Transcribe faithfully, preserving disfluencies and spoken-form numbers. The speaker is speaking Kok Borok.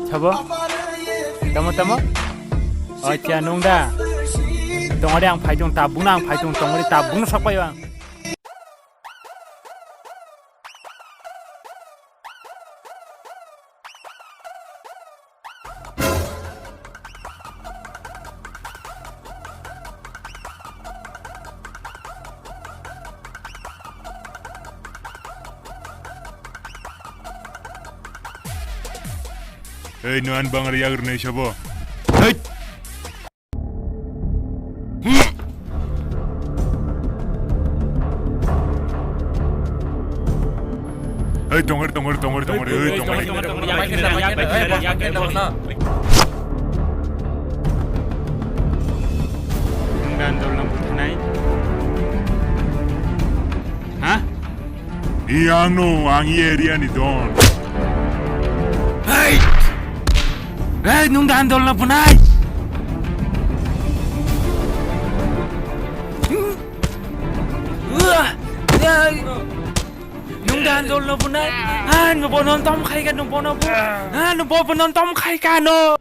Sabo? Tamo, tamo? Acha, nung da? Tongori ang phai tong, tabukno ang phai tong, tongori tabukno sok paio ang. Ei, no an bangari yagrnai sabo. Hei! Ei, tongori, tongori, tongori, tongori, ei, tongori. Nung dan dol nang puthanai. Ha? Iyang no, ang i area ni don. Hei! Hei, nung dan dol na punai. Nung dan dol na punai. Ah, nung bono tom khai ka, nung bono bu. Ah, nung bo bono tom khai ka no.